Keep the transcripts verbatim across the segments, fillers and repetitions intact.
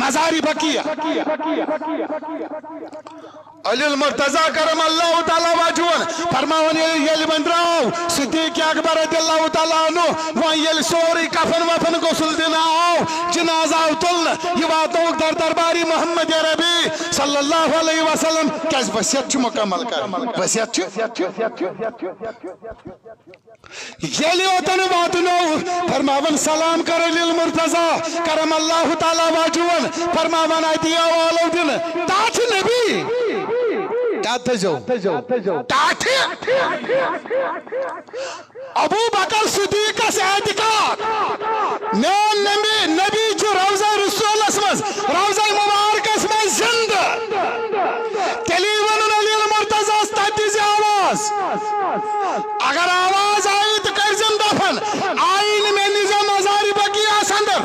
مزار بقیع۔ علی المرتضی کرم اللہ تعالیٰ وجہن فرماوان، ییٚلہِ، ییٚلہِ وۄنۍ درٛاو صدیق اکبر رضی اللہ تعالیٰ عنہ، وۄنۍ ییٚلہِ سورُے کفن وفن غسل دِنہٕ آو، جنازٕ آو تُلنہٕ، یہِ واتنووُکھ در درباری محمد عربی صلی اللہ علیہ وسلم۔ کیازِ؟ وصیت چھُ مکمل کران، وصیت چھُ۔ ییٚلہِ اوتن واتنوو، فرماوان سلام کر علی المرتضی کرم اللہ تعالیٰ وجہن، فرماوان اتی آو آلو دِنہٕ ٹاٹھہِ نبی۔ یاد تھٲیزیو، ٹاٹھہِ۔ ابو بکر صدیقس اعتقاد، میون نبی، نبی چھُ روضہ رسولس منٛز، روضہ مبارکس منٛز زندٕ۔ تیٚلی ووٚنُن علی المرتضیٰ ہس، تتہِ دِزِ آواز۔ اگر آواز آیہِ تہٕ کٔرزٮ۪م دفن، آیی نہٕ، مےٚ نیٖزٮ۪م مزارِ بقیعس اندر۔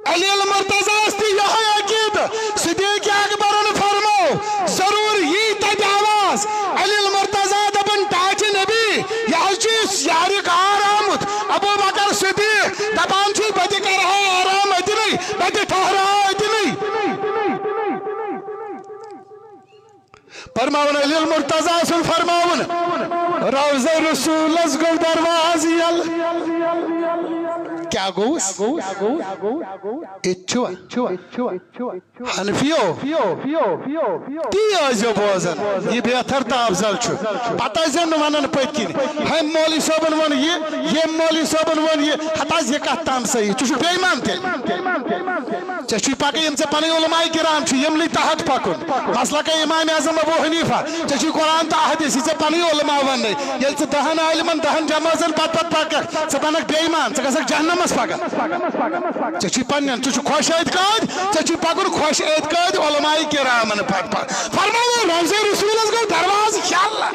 علی المرتضیٰ ہس تہِ یِہوٚے عقیدٕ۔ صدیق اکبرن فرموو، ضروٗر یی تتہِ آواز۔ علی المرتضیٰ دپان، ٹاٹھہِ نبی، یہِ حظ چھُ یارِ غار آمُت۔ ابو بکر صدیق دپان چھُ، بہٕ تہِ کرٕ ہا آرام اتنٕے، بہٕ تہِ ٹھہرٕ ہا اتنٕے۔ فرماوان علی المرتضیٰ سُنٛد فرماوُن، روضہ رسولس گوٚو دروازٕ یلہٕ۔ کیٛاہ گوٚوُس؟ ییٚتہِ چھُوا؟ حنفیو، تی ٲسۍزیو بوزان، یہِ بہتر تہٕ افضل چھُ۔ پتہٕ ٲسۍزیو نہٕ ونان پٔتۍ کِنۍ، ہُمۍ مولوی صٲبن ووٚن یہِ، ییٚمۍ مولوی صٲبن ووٚن یہِ۔ ہتہٕ حظ، یہِ کتھ تام صحیح، ژٕ چھُکھ بے ایمان تیٚلہِ۔ ژےٚ چھُے پکان، یِم ژےٚ پنٕنۍ علماء کرام چھِ، یِمنٕے تحت پکُن۔ مسلکے امام اعظم ابو حنیفہ، ژےٚ چھُے قرآن تہٕ احادیث، یہِ ژےٚ پنٕنۍ علماء وننَے۔ ییٚلہِ ژٕ دہن عالمن، دہن جمٲژن پتہٕ پتہٕ پککھ، ژٕ بنکھ بے ایمان، ژٕ گژھکھ جہنمس پگاہ۔ ژےٚ چھُے پننٮ۪ن، ژٕ چھُکھ خۄش اعتقاد، ژےٚ چھُے پکُن خۄش اعتقاد علماء کرامن پتہٕ پتہٕ۔ فرماوو، روضہ رسولس گوٚو دروازٕ یلہٕ۔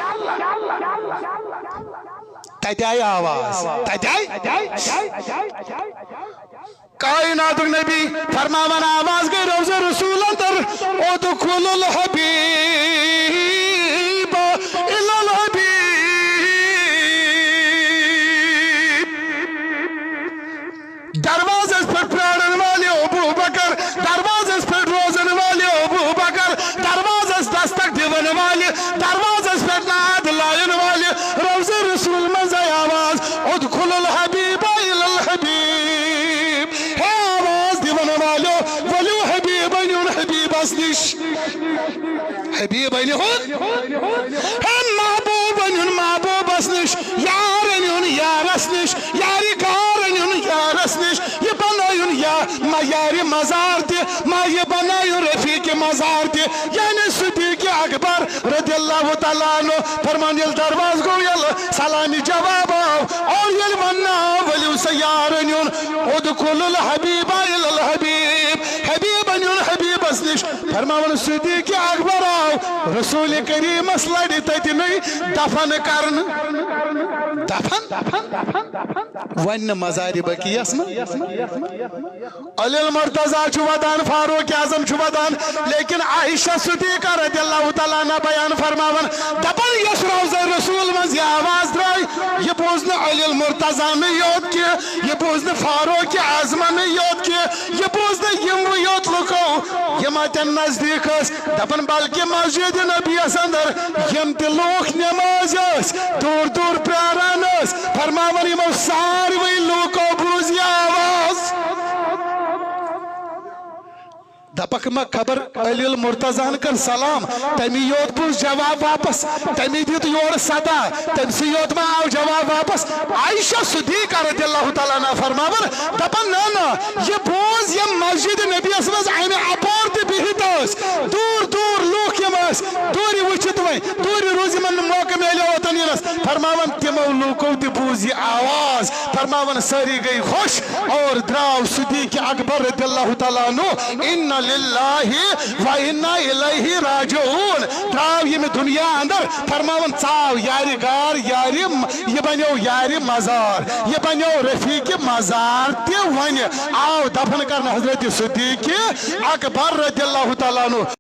تتہِ آیہِ آواز، تتہِ آیہِ۔ کائناتُک نبی فرماوان، آواز گٔے روضہ رسول اندر، ادخل الحبیب الی الحبیب۔ دروازس پٮ۪ٹھ پرارن والے ابو بکر، دروازس پٮ۪ٹھ روزن والے ابو بکر، دروازس دستک دِوان والے، دروازس پٮ۪ٹھ ناد لایَن والہِ روضہ رسول منٛز آیہِ آواز، ادخل الحبیب الی الحبیب۔ ہے آواز دِوان والیو، ؤلِو حبیبن ہُنٛد حبیبس نِش۔ حبیبن ہُنٛد، ہے محبوبن ہُنٛد محبوبس نِش، یارن ہُنٛد یارس نِش، یارِ کارن ہُنٛد یارس نِش۔ یہِ بنٲیُن یا ما یارِ مزار تہِ، ما یہِ بنٲیُن رفیق مزار تہِ، یعنی صدیق اکبر رضی اللہ تعالیٰ عنہ۔ فرمان، ییٚلہِ دروازٕ گوٚو یلہٕ، سلامہِ جواب آو، اور ییٚلہِ وننہٕ آو، ؤلِو سا یارن ہُنٛد، ادخل الحبیب الی الحبیب، حبیبن ہُنٛد حبیبس نِش۔ فرماوان، صدیق اکبر آو رسول کریمس لڑِ تتہِ نٕے دفن کرنہٕ۔ دفن؟ وۄنۍ نہٕ مزارِ بقیعس منٛز۔ علی المرتضیٰ چھُ ودان، فاروق اعظم چھُ ودان، لیکن عائشہ صدیقہ رضی اللہ تعالیٰ عنہا بیان فرماوان، دپان، یۄس روضہ رسول منٛز یہِ آواز درٛاے، یہِ بوٗز نہٕ علی المرتضیٰ نٕے یوت کینٛہہ، یہِ بوٗز نہٕ فاروق اعظمن نٕے یوت کینٛہہ، یہِ بوٗز نہٕ یِموٕے یوت لُکو، یِم اتٮ۪ن نزدیٖک ٲسۍ۔ دپان، بلکہ مسجد نبیس اندر یِم تہِ لوٗکھ نمازِ ٲسۍ، دوٗر دوٗر پراران ٲسۍ، فرماوان، یِمو ساروٕے لوٗکو بوٗز یہِ آواز۔ دپکھ ما خبر علی المرتضیٰ ہن کٔر سلام، تمی یوت بوٗز جواب واپس، تمی دیُت یورٕ صدا، تٔمۍ سٕے یوت ما آو جواب واپس؟ عائشہ صدیقہ رضی اللہ تعالیٰ عنہا فرماوان، دپان، نہ، نہ، یہِ بوٗز یِم مسجد نبیس منٛز امہِ اپور تہِ بِہِتھ ٲسۍ، دوٗر دوٗر لوٗکھ یِم ٲسۍ، دوٗرِ وٕچھِتھ وۄنۍ، دوٗرِ روٗز یِمن نہٕ موقعہٕ میلیو اوتن یِنس۔ فرماوان، تِمو لوٗکو تہِ بوٗز یہِ آواز، فرماوان، سٲری گٔے خۄش اور درٛاو صدیق اکبر رضی اللہ تعالیٰ عنہ، انا للہ و انا الیہ راجعون، درٛاو ییٚمہِ دُنیا اندر۔ فرماوان، ژاو یارِ غار، یارِ م-، یہِ بنیو یارِ مزار، یہِ بنیو رفیق مزار تہِ۔ وۄنۍ آو دفن کرنہٕ حضرت صدیق اکبر رضی اللہ تعالیٰ عنہ۔